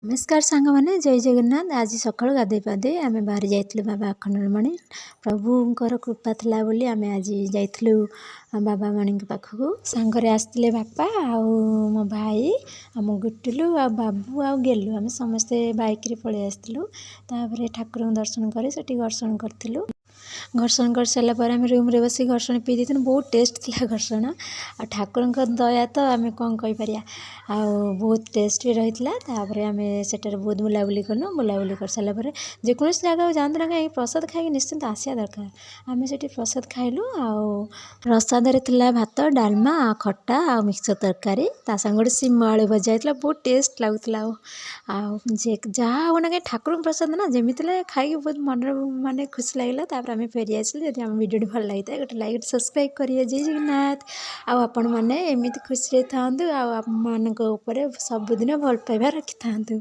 ନମସ୍କାର ସାଙ୍ଗମାନେ, ଜୟ ଜଗନ୍ନାଥ। ଆଜି ସକାଳୁ ଗାଧୋଇ ପାଧୋଇ ଆମେ ବାହାରି ଯାଇଥିଲୁ ବାବା ଆଖଣ୍ଡଳମଣି। ପ୍ରଭୁଙ୍କର କୃପା ଥିଲା ବୋଲି ଆମେ ଆଜି ଯାଇଥିଲୁ ବାବା ମଣିଙ୍କ ପାଖକୁ। ସାଙ୍ଗରେ ଆସିଥିଲେ ବାପା ଆଉ ମୋ ଭାଇ, ଆମ ଗୁଟୁଲୁ ଆଉ ବାବୁ ଆଉ ଗେଲୁ। ଆମେ ସମସ୍ତେ ବାଇକ୍ରେ ପଳେଇ ଆସିଥିଲୁ। ତାପରେ ଠାକୁରଙ୍କୁ ଦର୍ଶନ କରି ସେଠି ଘର୍ଷଣ କରିଥିଲୁ। ଘର୍ଷଣ କରିସାରିଲା ପରେ ଆମେ ରୁମ୍ରେ ବସି ଘର୍ଷଣ ପିଇ ଦେଇଥିଲୁ। ବହୁତ ଟେଷ୍ଟ ଥିଲା ଘର୍ଷଣ। ଆଉ ଠାକୁରଙ୍କ ଦୟା ତ ଆମେ କ'ଣ କହିପାରିବା? ଆଉ ବହୁତ ଟେଷ୍ଟ ବି ରହିଥିଲା। ତାପରେ ଆମେ ସେଠାରେ ବହୁତ ବୁଲାବୁଲି କଲୁ। ବୁଲାବୁଲି କରିସାରିଲା ପରେ ଯେକୌଣସି ଜାଗାକୁ ଯାଆନ୍ତୁ ନା କାହିଁକି, ପ୍ରସାଦ ଖାଇକି ନିଶ୍ଚିନ୍ତ ଆସିବା ଦରକାର। ଆମେ ସେଠି ପ୍ରସାଦ ଖାଇଲୁ। ଆଉ ପ୍ରସାଦରେ ଥିଲା ଭାତ, ଡାଲମା, ଖଟା ଆଉ ମିକ୍ସଚର୍ ତରକାରୀ। ତା ସାଙ୍ଗରେ ଗୋଟେ ଶିମ ଆଳୁ ଭଜା ହେଇଥିଲା। ବହୁତ ଟେଷ୍ଟ ଲାଗୁଥିଲା। ଆଉ ଯେ ଯାହା ହଉ ନା କାହିଁକି, ଠାକୁରଙ୍କ ପ୍ରସାଦ ନା, ଯେମିତି ହେଲେ ଖାଇକି ବହୁତ ମନରେ ମାନେ ଖୁସି ଲାଗିଲା। ତାପରେ ଆମେ ଫେରି ଆସିଲୁ। ଯଦି ଆମ ଭିଡ଼ିଓଟି ଭଲ ଲାଗିଥାଏ, ଗୋଟେ ଲାଇକ୍, ଗୋଟେ ସବସ୍କ୍ରାଇବ୍ କରିବେ। ଜୟ ଜଗନ୍ନାଥ। ଆଉ ଆପଣମାନେ ଏମିତି ଖୁସିରେ ଥାଆନ୍ତୁ ଆଉ ଆମମାନଙ୍କ ଉପରେ ସବୁଦିନ ଭଲ ପାଇବା ରଖିଥାନ୍ତୁ।